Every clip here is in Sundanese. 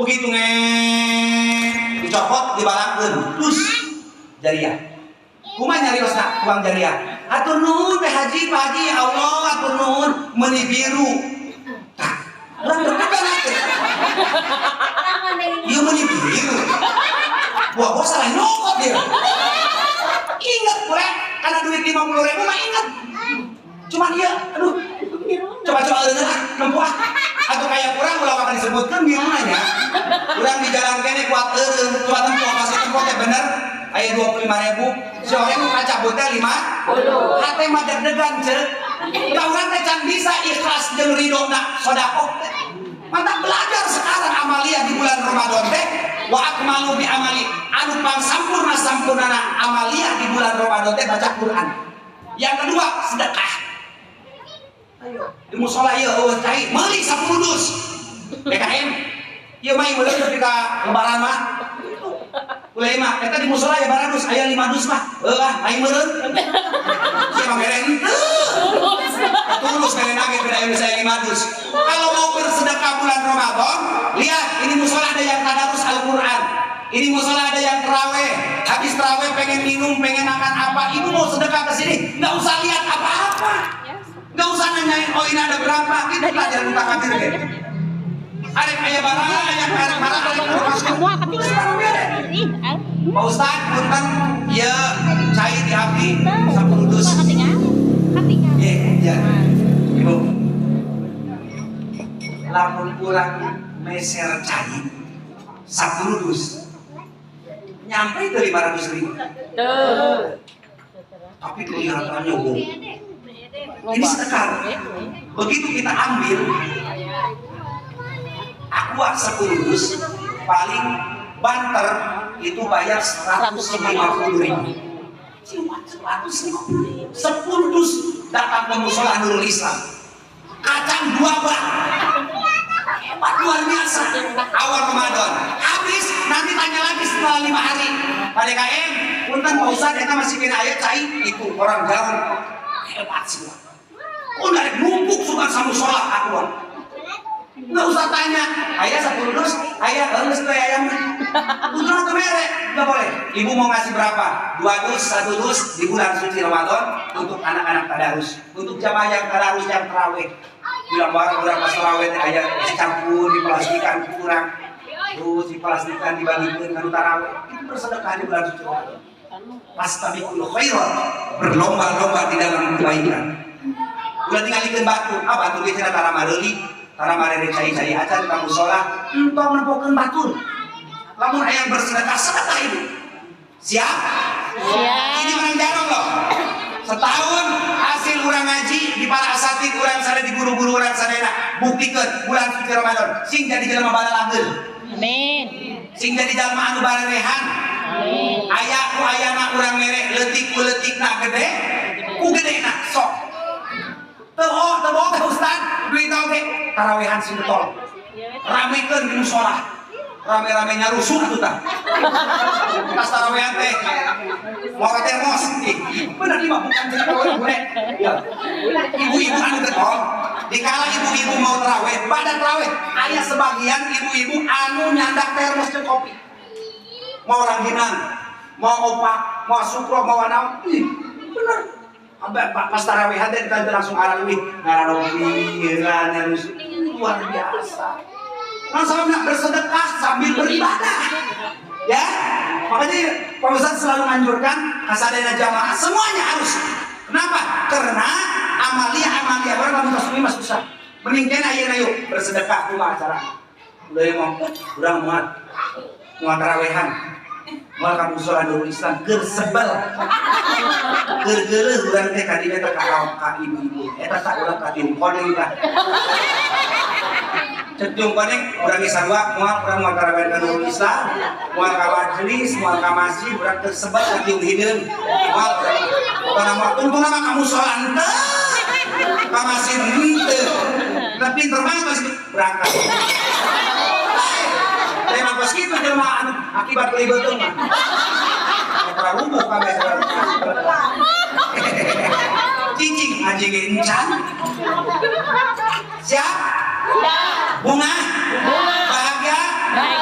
Begitu nge dicopot, dibalangkeun, dus jariah. Kumaha nyariosna uang jariah? "Hatur nuhun, Teh Haji, Pak Haji, ya Allah, hatur nuhun, meuni biru." Tah, urang deg-degan teh. Ieu meuni biru. Wah, gua salah nyokot dia. Ingat gue, karena duit 50 ribu mah ingat. Cuman dia, aduh, coba-coba eureun ah, nempo ah. Atau kayak kurang ulah akan disebutkan biru nya. Urang di jalan keneh kuat eureun, coba tempo, pasti tempo teh bener. Aya 25 ribu, si orang kacabut teh 5 hate mah deg-degan ceuk. Da urang teh can bisa ikhlas jeung ridho na sodakoh teh. Mantap, belajar sekarang amalia di bulan Ramadan teh wa akmalu bi amali, anu pang sampurna sampurnana amalia di bulan Ramadan teh baca Quran. Yang kedua sedekah. Ayo di musola ieu euweuh cai, meuli 10 dus. DKM. Ieu mah meuli ketika lebaran mah. Ulah mah eta di musola ya baradus aya 5 dus mah. Heuh ah, aing meureun. Siapa mere henteu? Tulus mere nage beda yang saya 5 dus. Kalau mau bersedekah bulan Ramadan, lihat ini musola ada yang tadarus Al-Qur'an. Ini musola ada yang terawih. Habis terawih pengen minum, pengen makan apa, ibu mau sedekah ke sini, nggak usah lihat apa-apa. Nggak usah nanyain, "Oh, ini ada berapa." Itu pelajaran mutakabir deh. Ada kayak barang, ada karek marah, ada Semua ketinggalan. Ih, Pak Ustad, punten, ya cai di abdi 10 dus. Ketinggalan. Ketinggalan. Iya, ya. Ibu. Lamun urang meser cai 10 dus. Nyampe ke 500 ribu. Tuh. Tapi kelihatannya wow. Ini sedekah. Begitu kita ambil aqua 10 dus, paling banter itu bayar 150 ribu. 150 10 dus datang ke musola Nurul Islam. Kacang dua bak. Hebat luar biasa. Awal Ramadan. Habis, nanti tanya lagi setelah 5 hari. Pak DKM, punten Pak Ustad, eta masih kena aya cai itu orang jauh. Hebat semua. Oh, dari numpuk suka sama musola aqua. Nggak usah tanya, ayah 10 dus, ayah geus teh ayam. Untung atau merek, nggak boleh. Ibu mau ngasih berapa? Dua dus, satu dus di bulan suci Ramadan untuk anak-anak tadarus, untuk jamaah yang tadarus, yang terawih. Bilang barang urang pas terawih teh aya es campur diplastikan kurang, terus diplastikan dibagikan ke tarawih. Itu bersedekah di bulan suci Ramadan. Fastabiqul khairat, berlomba-lomba di dalam kebaikan. Ulah tinggalikeun batur, ah batur ge cenah tara mareuli, tara marere cai-cai acan ka musola, entong nempokeun batur. Lamun hayang bersedekah, sedekah ibu. Siap? Siap. Ini orang jarang loh. Setahun hasil urang ngaji di para asatid urang sada, di guru-guru urang sadayana, buktikan bulan suci Ramadan sing jadi jelema balalageur, Amin. Sing jadi jalma anu barerehan. Amin. Aya ku ayana urang mere leutik ku leutikna, gede ku gedena, sok teu oh teu boga Ustad duit oge, tarawehan sing getol, ramekeun di musola, rame-rame nyarusuh atuh. Tah pas tarawehan teh mau termos. Ih, bener lima bukan cerita boleh ya. Ibu-ibu anu getol, dikala ibu-ibu mau terawih, pada terawih aya sebagian ibu-ibu anu nyandak termos jeung kopi, mau rangginang, mau opak, mau sukro, mau naon. Ih, bener. Sampai pas tarawehan teh kita langsung arah leuwih ngararopi heula nyarus, luar biasa. Nah, sama bersedekah sambil beribadah. Ya, makanya Pak Ustadz selalu menganjurkan kasadayana jamaah semuanya harus. Kenapa? Karena amalia amalia orang lamun tos mah susah. Mending kena ayeuna yuk bersedekah, kumaha carana? Udah yang mau, urang muat muat tarawehan. Moal ka musola Nurul Islam keur sebel. Keur geuleuh urang teh ka dinya teh ka ibu-ibu. Eta tak urang ka tiung koneng tah. Cek tiung koneng urang geus sarua moal urang moal tarawehan ka Nurul Islam, moal ka majelis, moal ka masjid, urang keur sebel ka tiung hideung. Moal urang pokona moal tungtungna mah ka musola henteu. Ka masjid henteu. Lah, pinter banget masjid berangkat. Emang pas gitu jelema anu akibat beli beuteung mah. Eta rubuh kabeh. Cicing ngaji ge encan. Siap? Siap. Bunga? Bunga. Bahagia? Bahagia.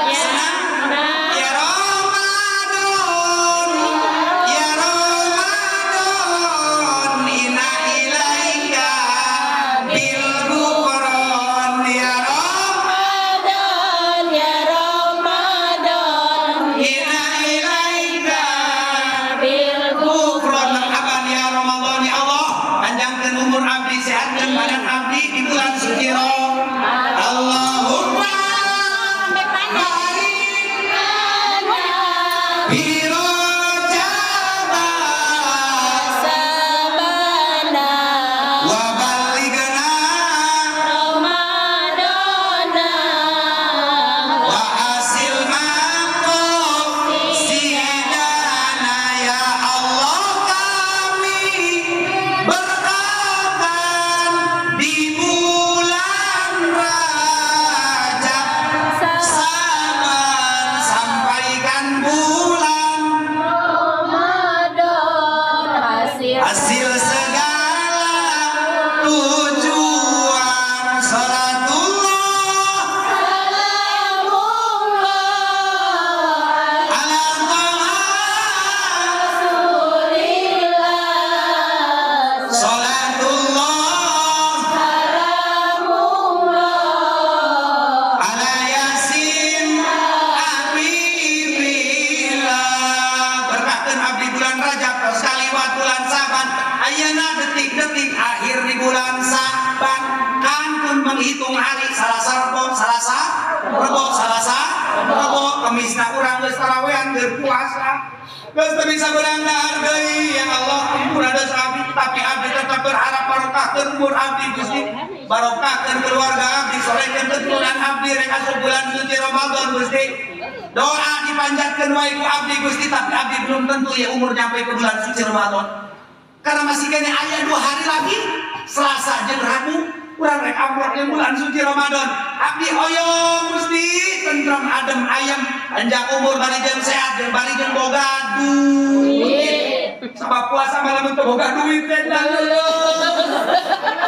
menghitung hari Salasa, Rebo, Salasa, Rebo, Salasa, Rebo, Kemisna urang geus tarawehan, keur puasa. Geus teu bisa beurang dahar deui, ya Allah, ampun dosa abdi, tapi abdi tetap berharap barokahkeun umur abdi, Gusti. Barokahkeun keluarga abdi, solehkeun keturunan abdi rek asup bulan suci Ramadan, Gusti. Doa dipanjatkeun wae ku abdi, Gusti, tapi abdi belum tentu ya umur nyampe ke bulan suci Ramadan. Karena masih keneh aya 2 hari lagi, Selasa jeung Rabu, urang rek amprok di bulan suci Ramadan. Abdi hoyong, Gusti, tentram adem ayem, panjang umur, bari jeung sehat, jeung bari jeung boga duit. Sabab puasa malam teu boga duit teh.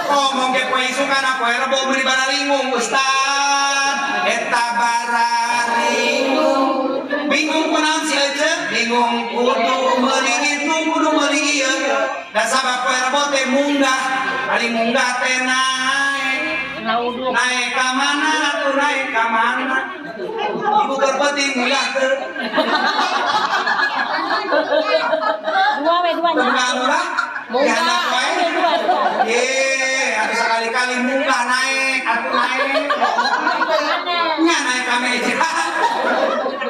Ngomong ge poe isukan, poe Rebo meuli bararingung, Ustad. Eta bararingung. Bingung kunaon si Ece? Bingung kudu meuli itu, kudu meuli ieu. Da sabab poe Rebo teh munggah, kali munggah teh naik. Naik ka mana atuh, naik ka mana? Ibu berpenting munggah teu? Dua we dua nya. Munggah murah? Munggah. Dihandap wae. Dua dua. Ye, atuh sekali-kali munggah naik, atuh naik. Nya naik ka meja.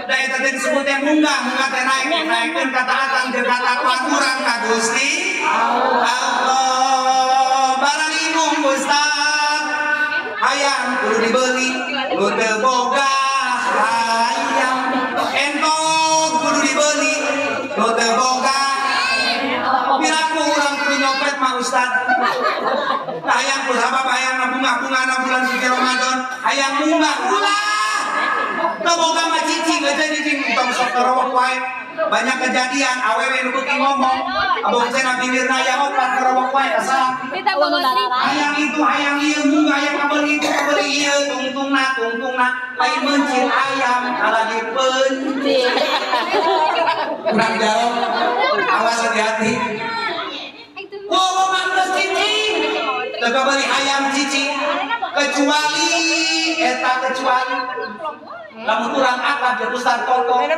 Da eta teh disebut teh munggah, munggah teh naik, naikkeun kataatan jeung katakwaan urang ka Gusti Allah. Bararingung, Ustaz. Hayam kudu dibeli, nu teu boga hayam. Entog kudu dibeli, nu teu boga. Piraku urang kudu nyopet mah, Ustaz. Hayang ku sabab hayang bunga-bunga na bulan suci Ramadan, hayang munggah ulah. Teu boga mah cicing aja, cicing tong sok ngerowok wae. Banyak kejadian awewe nu beuki ngomong, abong cenah bibirna aya opat, ngerowok wae kasalah. Hayang itu, hayang ieu, munggah hayang kabeli itu, kabeli ieu, tungtungna, tungtungna lain mencit ayam kalah dipencit. Kurang jauh, awas, hati-hati. Wow, mah cicing. Teu kabeli hayam cicing. Kecuali eta, kecuali lamun urang akrab jeung Ustaz Toto. Teu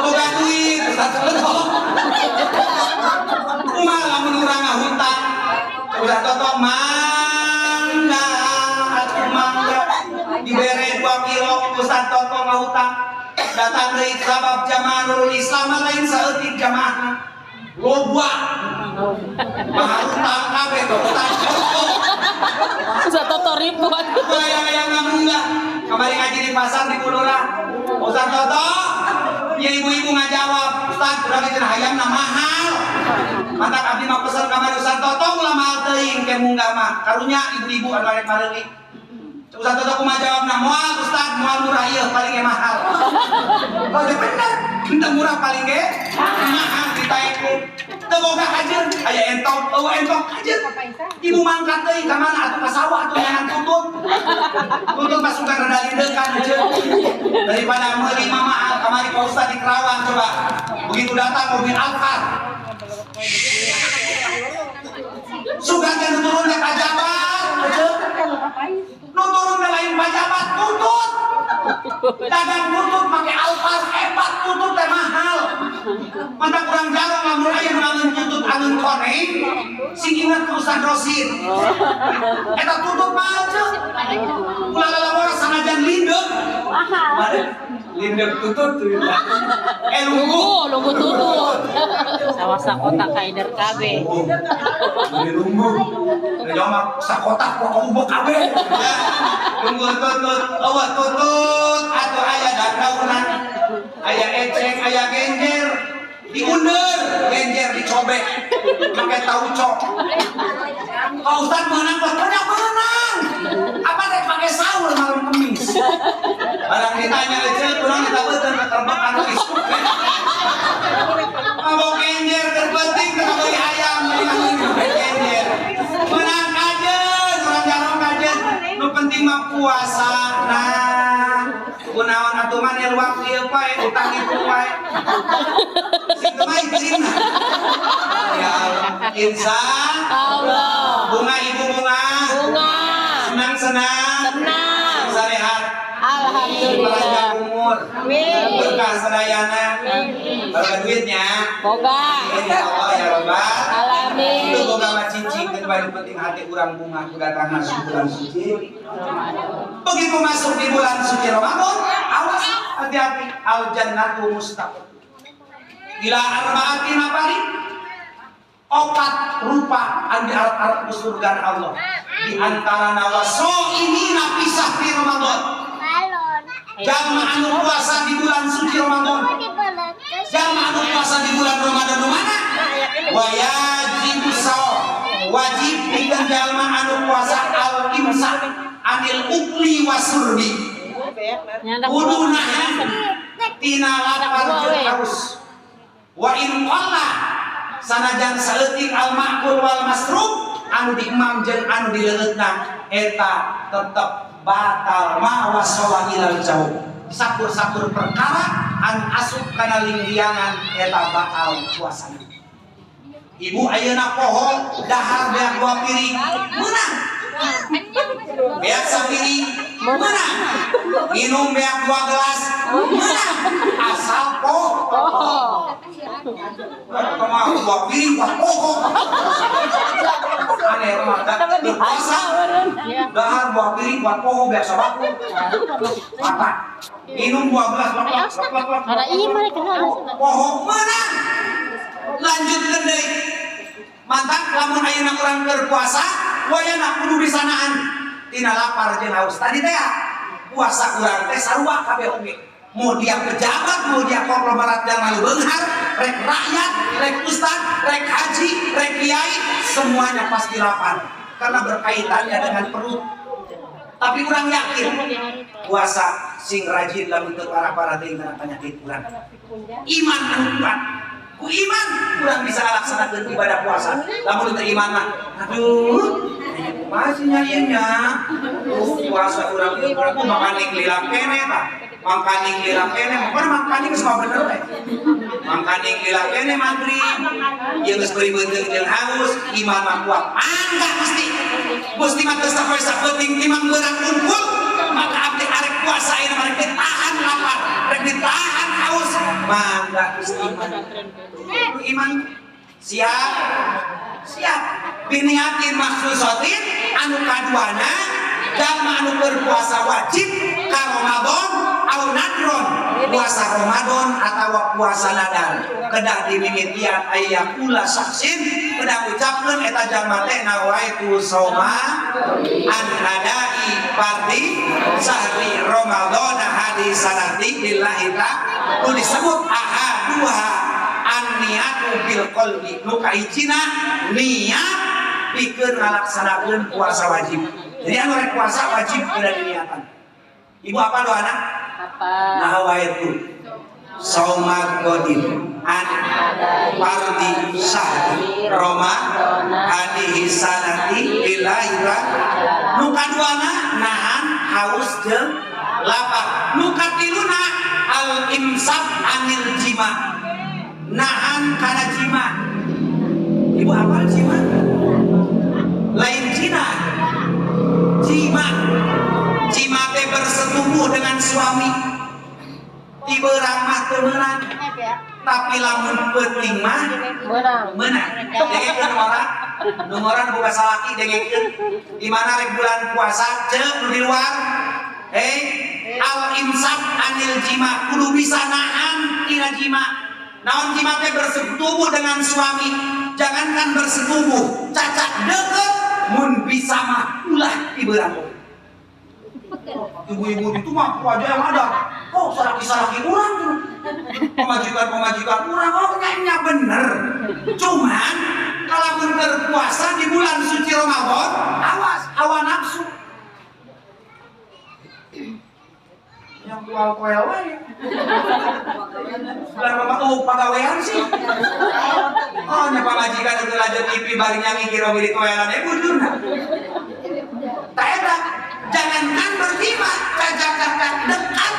boga duit, Ustaz Toto. Kumaha lamun urang ngahutang? Ustaz Toto, mangga atuh, mangga. Dibere 2 kilo, Ustaz Toto ngahutang. Datang deui, sabab jamaah Nurul Islam lain saeutik jamaahna. Loba. Mahutang kabeh Ustaz Toto. Ustaz Toto ribuan. Bayang-bayang munggah. Kemarin ngaji di pasar di Bulura. Ustaz Toto, ya ibu-ibu ngajawab, "Ustaz, urang cenah hayamna mahal." Matak abdi mah pesen kamari Ustaz Toto ulah mahal teuing ke munggah mah. Karunya ibu-ibu anu arek mareuli. Ustaz Toto kumaha jawabna? "Moal, Ustaz, moal murah ieu, paling ge mahal." Oh, ya bener. Henteu murah paling ge mahal ditaekeun. Teu boga kajeun, aya entog, euweuh entog kajeun. Ibu mangkat deui ka mana atuh, ka sawah atuh nyangan tutut. Tutut pasukan rada lindekan aja. Daripada meuli mah mahal, kamari Pak Ustaz di Kerawang coba. Begitu datang mobil Alphard. Sugan teh nu turun teh pajabat, aja. Nu turun teh lain pajabat, tutut. Dagang tutut make Alphard hebat, tutut teh mahal. Mantap kurang jarang lamun aya nu angeun tutut angeun koneng, sing inget ke Ustaz Rosid. Eta tutut mahal ceu. Ulah lalawara sanajan lindeuk. Mahal. Lindeuk tutut tuh. Eh, lungguh. Lungguh, lungguh tutut. Sawah sakotak kaider kabeh. Beli lungguh. Jawab sakotak kok ubek kabeh. Ya, lungguh tutut, euweuh tutut atuh aya dandaunan. Aya eceng, aya genjer. Diundur, genjer dicobek. Pakai tauco. Pak Ustad menang, Pak banyak menang. Apa rek pakai sahur malam Kemis? Barang ditanya aja, kurang kita betul terbang anu isuk. Mabok genjer terpenting kita beli ayam, beli genjer. Menang aja, kurang jarong aja. Nu penting mah puasa. Nah, kunaon atuh maneh luak ieu pae utang itu wae. Sing teu main sina. Ya Allah, insya Allah. Bunga ibu, bunga. Bunga. Senang senang. Senang. Sarehat. Alhamdulillah. Panjang umur. umur. Amin. Berkah sadayana. Amin. Barokah duitnya. Boga. Ya Allah ya Rabbal Alamin. Itu boga mah cicing teu paling penting hati urang bungah kedatangan bulan suci. Begitu masuk di bulan suci Ramadan, awas hati-hati, al jannatu mustaqim. Ila arbaati nafari, opat rupa anu diarep-arep ku surga Allah. Di antara nawaso ini napisah di Ramadan. Jalma anu puasa di bulan suci Ramadan. Jalma anu puasa di bulan Ramadan nu mana? Wajibu saum. Wajib pikeun jalma anu puasa al imsak anil ukli wasurbi. Kudu nahan tina lapar jeung haus. Wa in qalla sanajan saeutik al ma'kul wal masrub anu diemam jeung anu dileueutna eta tetep batal ma wasola ilal jauh. Sakur-sakur perkara anu asup kana lingriangan eta batal puasana. Ibu ayeuna poho dahar beak 2 piring meunang. Beak sapiring meunang. Minum beak 2 gelas meunang. Asal poho. Kumaha 2 piring wah poho. Aneh mah puasa dahar 2 piring buat poho beak sabakul. Mata. Minum 2 gelas lak lak lak lak. Poho meunang. Lanjutkeun deui. Mantap lamun ayeuna urang keur puasa, wayana kudu disanaan tina lapar jeung haus. Tadi teh puasa urang teh sarua kabeh oge. Mau dia pejabat, mau dia konglomerat yang malu beunghar, rek rakyat, rek ustad, rek haji, rek kiai, semuanya pasti lapar karena berkaitannya dengan perut. Tapi urang yakin puasa sing rajin lamun teu parah-parah teuing kana penyakit urang. Iman anu kuat. Ku iman kurang bisa laksanakan ibadah puasa. Lamun teu iman mah, aduh, masih nyaieunnya. Puasa urang ieu urang makaning lila keneh tah. Makaning lila keneh, mah makaning geus mah bener we. Makaning lila keneh maghrib. Ieu geus beureum jeung haus, iman mah kuat. Mangga Gusti. Gusti mah teu sapoe sapenting timang beurang kumpul, maka abdi arek puasa ayeuna mah rek ditahan lapar, rek ditahan haus. Mangga Gusti. Iman siap siap biniatin maksusotin anu kaduana jalma anu berpuasa wajib ka Ramadan au nadron puasa Ramadan atawa puasa nadar kedah dimimitian aya kula saksin kedah ucapkeun eta jalma teh nawaitu sauma an adai fardhi sahri Ramadan hadis sanati lillahi ta'ala nu disebut ahaduha an-niatu bil qalbi nu kahijina niat pikeun ngalaksanakeun puasa wajib. Jadi anu rek puasa wajib kudu diniatan. Ibu apa doana? Apa? Nawaitu sauma qadin an fardhi sahri Ramadan hadihi sanati lillahi ta'ala. Nu kaduana nahan haus jeung lapar. Nu katiluna al imsak anil jima. Nahan kana jima. Ibu apal jima? Lain Cina. Jima. Jima teh bersetubuh dengan suami. Ti beurang mah teu meunang. Tapi lamun peuting mah meunang. Dengekeun ora? Nu ngora nu boga salaki dengekeun. Di mana rek bulan puasa ceuk nu di luar? Al imsak anil jima kudu bisa nahan tina jima. Naon jima teh bersetubuh dengan suami. Jangankan bersetubuh, cacat deket mun bisa mah ulah ti beurang. Ibu-ibu itu mah aja yang ada. Oh, salaki-salaki urang tuh. Pemajikan-pemajikan urang, oh kayaknya bener. Cuman kalau pun berpuasa di bulan suci Ramadan, awas hawa nafsu. Yang kual koel wae. Bulan Ramadan oh pagawean sih. Oh nya pamajikan itu lanjut TV bari nyanyi kira biri koelan eh bujurna. Tak eta, jangankan berjima, cacat dekat.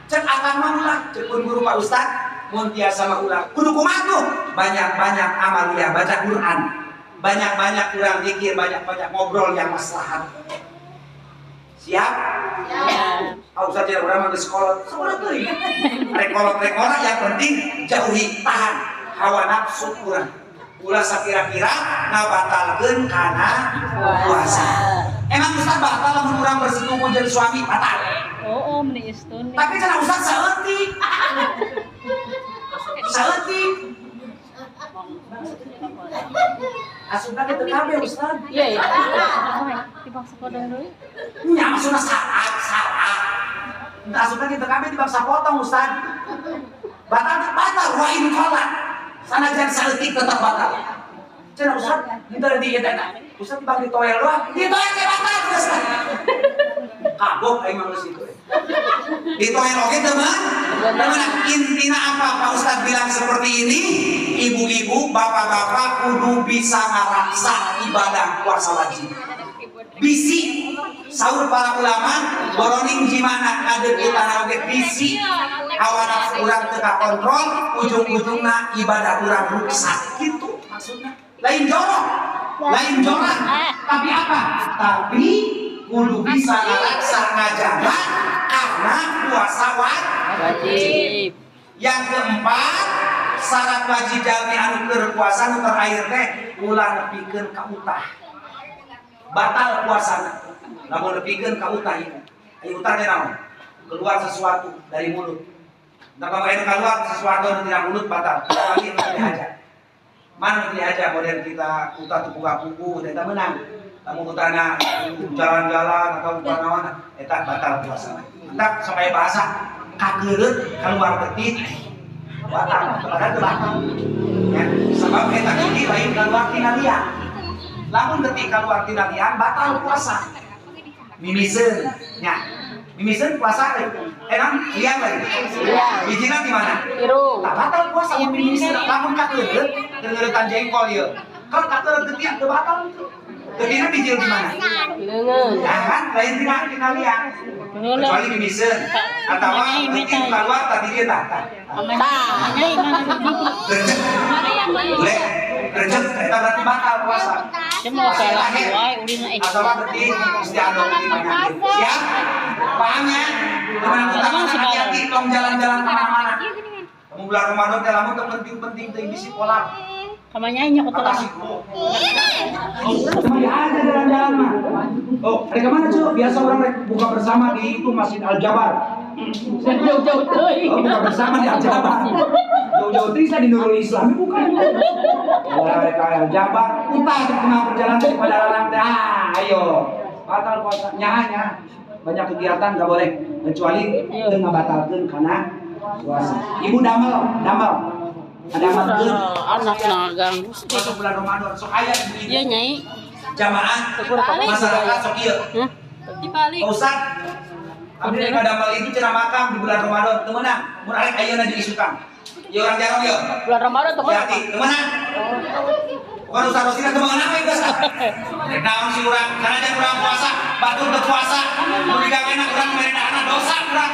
Cek akang mah ulah, cek pun guru Pak Ustad, mun tiasa mah ulah. Kudu kumaha tuh? Banyak-banyak amalia, baca Quran. Banyak-banyak kurang zikir, banyak-banyak ngobrol yang maslahat. Siap? Siap. Ah, Ustaz, ya urang mah geus kolot. Sabodo teuing. Rek kolot rek ora, yang penting jauhi, tahan hawa nafsu urang. Ulah sakira-kira ngabatalkeun kana puasa. Emang Ustaz, batal lamun urang bersetubuh jeung suami? Batal. Oh, meni istun. Tapi cenah Ustaz saeutik. Saeutik. Asupna kitu kabeh, Ustaz. Iya, iya. Dibangsa kodong deui. Nya, maksudna salah, salah. Entah asupna kitu kabeh dibangsa potong, Ustaz. Batal batal wa in qala. Sanajan saeutik tetap batal. Cenah Ustaz, henteu di eta eta. Ustaz, bang di toel doang, di toel teh batal, Ustaz. Kagok aing mah geus itu. Di toel oge teu mah? Teu meunang. Intina apa Pak Ustaz bilang seperti ini? Ibu-ibu, bapak-bapak kudu bisa ngaraksa ibadah puasa wajib. Bisi saur para ulama boroning jimana ngadeukeutan oge bisi hawa nafsu urang teu kakontrol, ujung-ujungna ibadah urang rusak, gitu maksudnya. Lain jorok, lain jorok, tapi apa? Tapi kudu bisa ngaraksa, ngajaga karena puasa wajib. Wajib. Yang keempat, syarat wajib jalmi anu keur puasa nu terakhir teh ulah nepikeun ka utah. Batal puasana lamun nepikeun ka utah ieu. Ayo, utah teh naon? Keluar sesuatu dari mulut. Nah, kalau itu keluar sesuatu anu tina mulut, batal. Kecuali nu hajat. Mana nu hajat model kita utah tuh buka buku eta menang. Lamun utahna jalan-jalan atau utah naon, eta batal puasana. Entak sampai bahasa kakeureut keluar getih batal, padahal itu batal. Ya, sebab eta getih lain keluar tina liang. Lamun getih keluar tina liang, batal puasa. Mimiseun nya. Mimiseun puasa eh naon liang lagi. Liang. Bijina di mana? Irung. Tah, batal puasa mun mimiseun. Lamun kakeureut, keureutan jengkol ieu. Kalau kakeureut getih teu batal itu. Getihna bijil di mana? Leungeun. Nah, kan lain tina liang. Kecuali mimiseun atau getih keluar tadi dia tah tah. Tah. Gercep. Boleh. Gercep eta berarti batal puasa. Cuma salah wae ulin eh. Atau getih istiadat, getih penyakit. Siap? Paham ya? Teman utama, hati-hati, tong jalan-jalan kemana-mana. Kamu bulan Ramadan teh lamun teu penting-penting teh bisi polar. Kamanya nya Kata si Cuma ada jalan-jalan mah. Oh, ada kemana, Cuk? Biasa orang rek buka bersama di itu Masjid Al Jabar. Jauh-jauh teuing. Oh, buka bersama di Al Jabar. Jauh-jauh teuing saya di Nurul Islam bukan. Wah, mereka Al Jabar. Utah di tengah perjalanan daripada larang teh. Ah, ayo. Batal puasa. Nya. Banyak kegiatan nggak boleh kecuali teu ngabatalkeun kana puasa. Ibu damel, damel. Ada amalkeun. Anak ganggu. Masuk bulan Ramadan sok aya ibu-ibu. Iya, Nyai. Jamaah masyarakat sok ieu. Hah? Dibalik. Pak Ustad, abdi rek ngadamel itu cenah makam di bulan Ramadan, teu meunang. Mun arek ayeuna jeung isukan. Ieu orang jarong ieu. Bulan Ramadan tuh Hati, teu meunang. Bukan Ustaz Rosina teu meunang we geus. Rek naon si urang, sanajan urang puasa, batur teu puasa, mun digawena urang mere anak dosa urang.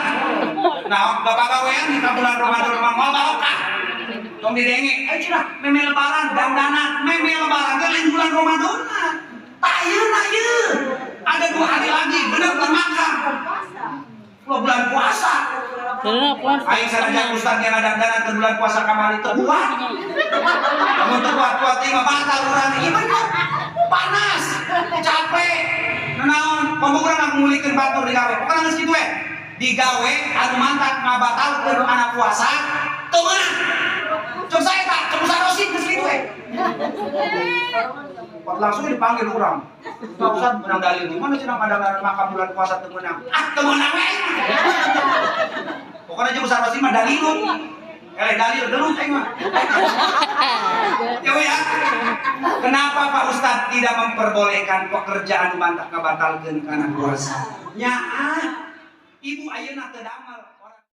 Naon bapak gawean di bulan Ramadan mah moal barokah. Tong didenge, eh cenah meme lebaran dandanan, meme lebaran teh lain bulan Ramadan. Tah ayeuna ieu. Ada 2 hari lagi, bener makam. Lo bulan puasa. Bener puasa. Aing sanajan ustaz yang dandanan ke bulan puasa kamari teu kuat. Lamun teu kuat-kuat ieu mah batal urang. Ieu bener. Panas, capek. Nanaon, komo urang ngulikeun batur digawe. Pokona geus kitu we. Digawe anu mantak ngabatalkeun anak puasa teu meunang. Cuk saya tak, cuk Ustaz Rosid geus kitu we. Langsung dipanggil orang. Pak Ustaz, menang dalil di mana cenah ada makam bulan puasa teu meunang? Ah, teu meunang we. Pokoknya jeung Ustaz Rosid mah dalilun. Eh, dalil dulu aing mah. Ya, ya. Kenapa Pak Ustadz tidak memperbolehkan pekerjaan mantak ngabatalkeun kana puasa? Nya ah, ibu ayeuna teu damel.